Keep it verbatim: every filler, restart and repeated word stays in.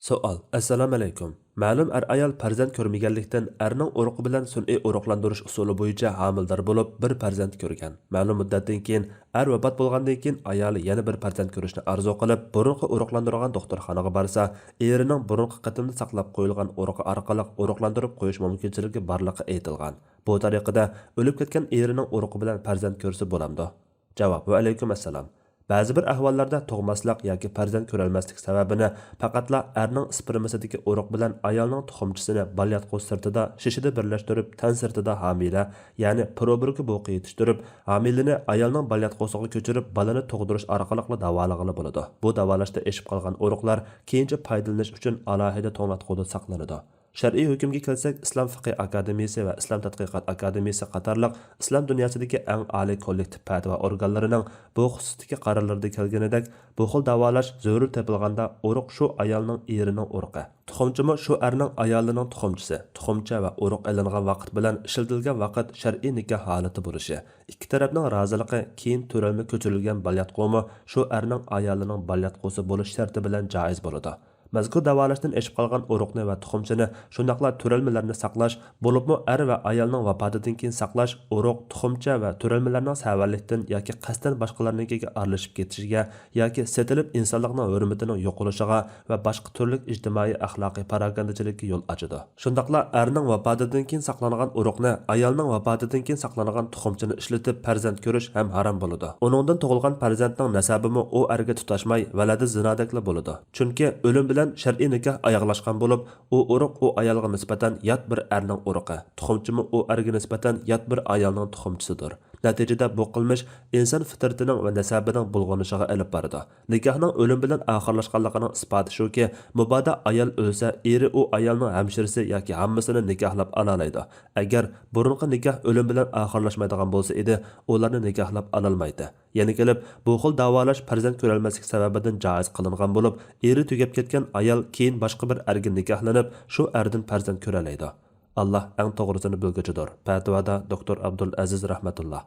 سوئال. ئەسسالامۇئەلەيكۇم. مەلۇم ئەر-ئايال پەرزەنت كۆرمىگەنلىكتىن، ئەرنىڭ ئۇرۇقى بىلەن سۈنئىي ئۇرۇقلاندۇرۇش ئۇسۇلى بويىچە ھامىلىدار بولۇپ، بىر پەرزەنت كۆرگەن. مەلۇم مۇددەتتىن كېيىن، ئەر ۋاپات بولغاندىن كېيىن، ئايالى يەنە بىر پەرزەنت كۆرۈشنى ئارزۇ قىلىپ، بۇرۇنقى ئۇرۇقلاندۇرغان دوختۇرخانىغا بارسا، ئېرىنىڭ بۇرۇنقى قېتىمدا ساقلاپ قويۇلغان ئۇرۇقى ئارقىلىق ئۇرۇقلاندۇرۇپ قويۇش مۇمكىنچىلىكى بارلىقى ئېيتىلغان. بۇ تەرىقىدە ئۆلۈپ كەتكەن ئېرىنىڭ ئۇرۇقى بىلەن پەرزەنت كۆرسە بولامدۇ؟ جاۋاب: ۋەئەلەيكۇم ئەسسالام. بەزى بىر ئەھۋاللاردا تۇغماسلىق ياكى پەرزەنت كۆرەلمەسلىك سەۋەبىنى پەقەتلا ئەرنىڭ ئىسپېرمىسىدىكى ئۇرۇق بىلەن ئايالنىڭ تۇخۇمچىسىنى بالىياتقۇ سىرتىدا، شېشىدە بىرلەشتۈرۈپ، تەن سىرتىدا ھامىلە، يەنى پروبىركا بوۋىقى يېتىشتۈرۈپ، ھامىلىنى ئايالنىڭ بالىياتقۇسىغا كۆچۈرۈپ، بالىنى تۇغدۇرۇش ئارقىلىقلا داۋالىغىلى بولىدۇ. بۇ داۋالاشتا ئېشىپ قالغان ئۇرۇقلار كېيىنچە پايدىلىنىش ئۈچۈن ئالاھىدە توڭلاتقۇدا ساقلىنىدۇ. شەرئىي ھۆكۈمگە كەلسەك، ئىسلام فىقھى ئاكادېمىيىسى ۋە ئىسلام تەتقىقات ئاكادېمىيىسى قاتارلىق ئىسلام دۇنياسىدىكى ئەڭ ئالىي كوللېكتىپ پەتىۋا ئورگانلىرىنىڭ بۇ خۇسۇستىكى قارارلىرىدا كەلگىنىدەك، بۇ خىل داۋالاش زۆرۈر تېپىلغاندا ئۇرۇق شۇ ئايالنىڭ ئېرىنىڭ ئۇرۇقى، تۇخۇمچىمۇ شۇ ئەرنىڭ ئايالىنىڭ تۇخۇمچىسى، تۇخۇمچە ۋە ئۇرۇق ئېلىنغان ۋاقىت بىلەن ئىشلىتىلگەن ۋاقىت شەرئىي نىكاھ ھالىتى بولۇشى، ئىككى تەرەپنىڭ رازىلىقى، كېيىن تۆرەلمە كۆچۈرۈلگەن بالىياتقۇمۇ شۇ ئەرنىڭ ئايالىنىڭ بالىياتقۇسى بولۇش شەرتى بىلەن جائىز بولىدۇ. مەزكۇر داۋالاشتىن ئېشىپ قالغان ئۇرۇقنى ۋە تۇخۇمچىنى، شۇنداقلا تۆرەلمىلەرنى ساقلاش، بولۇپمۇ ئەر ۋە ئايالنىڭ ۋاپاتىدىن كېيىن ساقلاش، ئۇرۇق، تۇخۇمچە ۋە تۆرەلمىلەرنىڭ سەۋەنلىكتىن ياكى قەستەن باشقىلارنىڭكىگە ئارىلىشىپ كېتىشىگە ياكى سېتىلىپ ئىنسانلىقنىڭ ھۆرمىتىنىڭ يوقىلىشىغا ۋە باشقا تۈرلۈك ئىجتىمائىي ئەخلاقىي پاراكەندىچىلىككە يول ئاچىدۇ. شۇنداقلا ئەرنىڭ ۋاپاتىدىن كېيىن ساقلانغان ئۇرۇقنى، ئايالنىڭ ۋاپاتىدىن كېيىن ساقلانغان تۇخۇمچىنى ئىشلىتىپ پەرزەنت كۆرۈش ھەم ھارام بولىدۇ. ئۇنىڭدىن تۇغۇلغان پەرزەنتنىڭ نەسەبىمۇ ئۇ ئەرگە تۇتاشماي، ۋەلەدى زىنادەكلا بولىدۇ. چۈنكى ئۆلۈم بىلەن شەرئىي نىكاھ ئاياغلاشقان بولۇپ، ئۇ ئۇرۇق ئۇ ئايالغا نىسبەتەن يات بىر ئەرنىڭ ئۇرۇقى، تۇخۇمچىمۇ ئۇ ئەرگە نىسبەتەن يات بىر ئايالنىڭ تۇخۇمچىسىدۇر. نەتىجىدە بۇ قىلمىش ئىنسان فىترىتىنىڭ ۋە نەسەبىنىڭ بۇلغىنىشىغا ئېلىپ بارىدۇ. نىكاھنىڭ ئۆلۈم بىلەن ئاخىرلاشقانلىقىنىڭ ئىسپاتى شۇكى، مۇبادا ئايال ئۆلسە، ئېرى ئۇ ئايالنىڭ ھەمشىرىسى ياكى ھاممىسىنى نىكاھلاپ ئالالايدۇ. ئەگەر بۇرۇنقى نىكاھ ئۆلۈم بىلەن ئاخىرلاشمايدىغان بولسا ئىدى، ئۇلارنى نىكاھلاپ ئالالمايتتى. يەنە كېلىپ، بۇ خىل داۋالاش پەرزەنت كۆرەلمەسلىك سەۋەبىدىن جائىز قىلىنغان بولۇپ، ئېرى تۈگەپ كەتكەن ئايال كېيىن باشقا بىر ئەرگە نىكاھلىنىپ، شۇ ئەردىن پەرزەنت كۆرەلەيدۇ. ئاللا ئەڭ توغرىسىنى بىلگۈچىدۇر. پەتىۋادا دوكتور ئابدۇل ئەزىز رەھمەتۇللا.